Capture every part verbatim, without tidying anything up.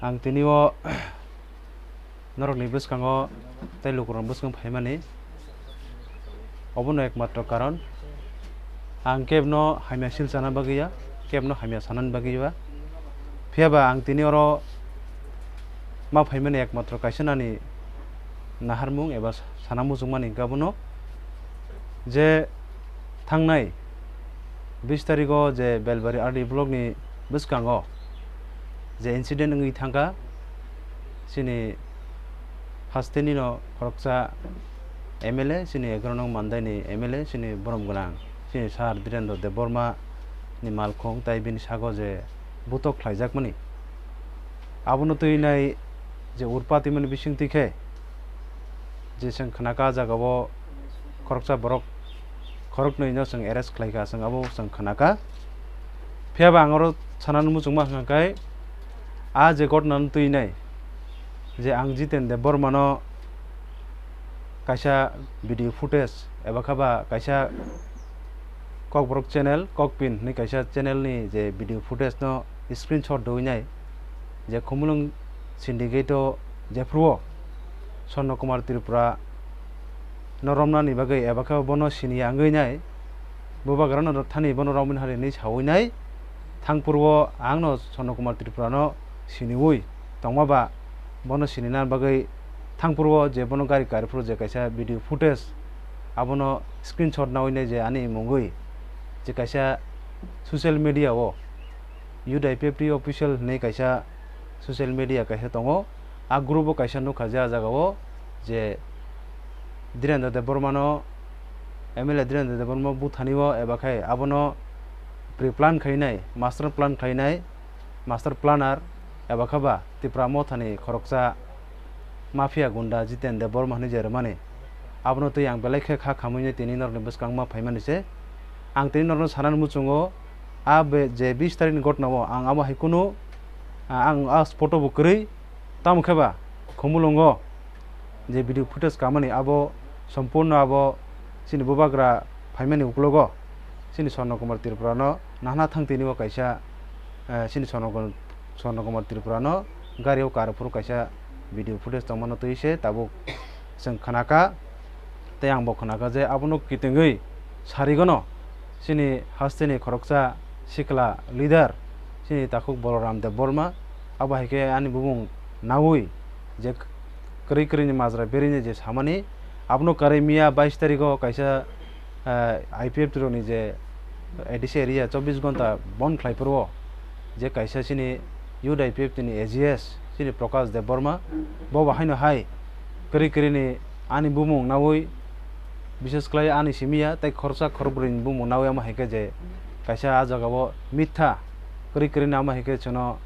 Ang tini o norokni bwskango tei lukurokni bwskango phaimani obono ekmatro karon. Ang kebno hamya silchana bagwi ya, kebno hamya sanani bagwi ya. Phiya ba ang tini oro ma phaimani ekmatro kaisa nani naharmung eba sana muchungmani hwnkhe abono je thangnai bis tarigo je Belbari R D block ni bwskango je incident wngwi thangkha, chini hasteni no khoroksa M L A, chini egaroh nong Mandai ni M L A, chini borom gwnang, chini Sir Dhirendra Debbarma ni malkhung tai bini sago je butok khlaijakmani. Abono twi nai je urpati mani bising twi khe je chwng khnakha, ah jagao khoroksa borok khoroknwi no chwng arrest khlaikha, chwng abo chwng khnakha. Phiya ba ang oro sanani muchungma hwnkha khe, ah je ghotna no twi nai je ang Jiten Debbarma no kaisa video footage eba khe ba kaisa Kokborok channel, Kokpin hwnwi kaisa channel ni je video footage no screenshot doi nai, je Khumulwng syndicate o jephru o Swarna Kumar Tripura no romnani bagwi eba khe bono siniya wngwi nai, bubagra no thani bono romwi hari hinwi sawi nai, thangphuru o ang no Swarna Kumar Tripura no siniwi tongma ba bono sinina bagwi thangphuru o je bono gari kariphuru je kaisa video footage abono screenshot nawi nai je ani mungwi je kaisa social media o Youth I P F T official hinwi kaisa social media kaisa tongo. A group o kaisa nukha je a jaga o je Dhirendra Debbarma no, M L A Dhirendra Debbarma buthani o eba khai abono pre-plan khainai, master plan khainai, master planner eba khe ba Tipra Mothani khoroksa mafia gunda Jiten Debbarma hinwi je rwmani. Abono twi ang belai khe kha khamwi tini norokni bwskang ma phaimani se. Ang tini norokno sanani muchungo, a be je bis tarikni ghotna o ang abo hai kunu, a-, ang a spot o bo kwrwi, tamo khe ba Khumulwngo je video footage kamani abo sompurno abo chini bubagra phaimani uklogo chini Swarna Kumar Tripura no nahna thang tini o kaisa, eh, chini Swarna Kum-, Swarna Kumar Tripura no gari o kar phuru kaisa video footage tongmano twi se tabuk chwng khnakha. Tei ang bo khnakha je abono kitingwi sarigono chini hasteni khoroksa sikla leader chini takhuk Balaram Debbarma, abo hai khe ani bumung naui je kwrwi kwrwini majra berwini je samani, abono kwrwi miya bais tarigo kaisa, eh, I P F T rokni je A D C area chobbish ghonta bon khlai phuru o je kaisa chini Youth I P F T ni A G S chini Prakash Debbarma, bo bo haino hai kwrwi kwrwini ani bumung naui, bises khlai ani simi ya tei khoroksa khorokbrwini bumung naui, amo hai khe je kaisa a jaga o mitha kwrwi kwrwini amo hai khe chwngno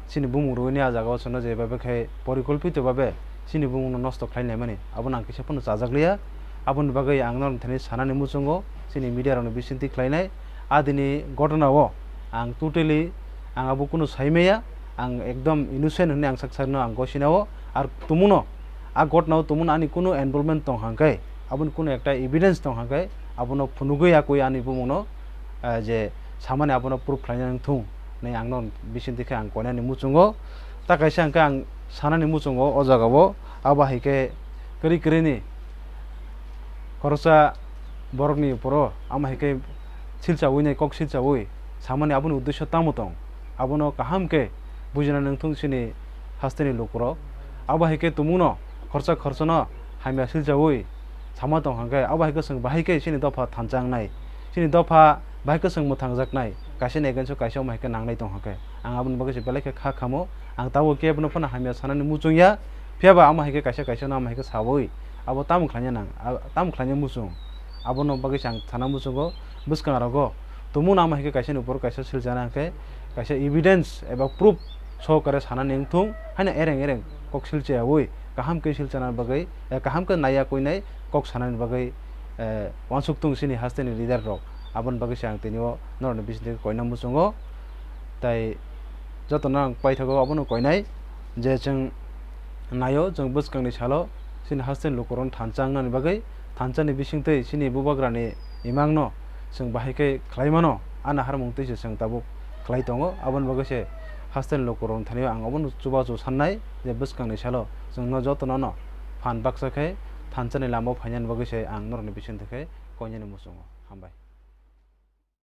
chini bumung rwini a jaga o chwngno je bhabe khe porikolpito bhabe chini bumung no nosto khlai naimani, abono ang kisa phano chajak liya. Aboni bagwi ang norok thani sanani muchungo chini media rokni bisingtwi khlainai. A dini ghotona o ang totally, ang abo kunu saimaya, ang ekdom innocent hwnwi ang sak sakno ang gosina o. Ar tumuno a ghotona o tumuno ani kunu involvement tong hangkhe, aboni kunu ekta evidence tong hangkhe, abono phunugwi yakwi ani bumungno, eh, je samani abono proof khlaina wngthung hwnwi ang norok bisingtwi khe ang koinani muchungo. Ta kaisa hwnkhe ang sanani muchungo o jaga o, abo hai khe kwrwi kwrwini khoroksa borokni uphuru amo hai khe silchawi nai, kok silchawi samani aboni uddesyo tamo tong, abono kaham khe bujina nangthung chini hasteni lukurok. Abo hai khe tumungno khoroksa khoroksano hamya silchawi sama tong hangkhe, abo hai khe chwng bahai khe chini dopha thansa wngnai, chini dopha bahai khe chwng mwthangjaknai, kaisa ni against o kaisa omo hai khe nangnai tong hangkhe. Ang aboni bagwi se belai khe kha khamo, ang tabuk khe bono phano hamya sanani muchung ya, phiya ba amo hai khe kaisa kaisa no amo hai khe sawi abo tamo khlaina nang, a-, tamo khlaina muchung, abono bagwi se ang sana muchungo. Bwskang rogo tumungno amo hai khe kaisa ni upor kaisa silchana hwnkhe kaisa evidence eba proof sohokare sanani wngthung, haino ereng ereng kok silchayawi kaham khe silchana bagwi, eh, kaham khe naiya kuinai kok sanani bagwi, eh, uansuk tung chini hasteni leader rok. Aboni bagwi se ang tini o norokni bisingtwi koina muchungo. Tai jotono ang paithago abono koinai je chwng naio, chwng bwskangni salo chini hasteni lukurokno thansa wngnani bagwi, thansani bisingtwi chini bubagrani imangno chwng bahai khe khlai mano, a naharmung twi se chwng tabuk khlai tongo. Aboni bagwi se hasteni lukurokni thani ang obono chubachu sannai je bwskangni salo chwngno jotono no phan baksa khe thansa ni lama o phainani bagwi se ang norokni bisingtwi khe koinani muchungo. Hambai.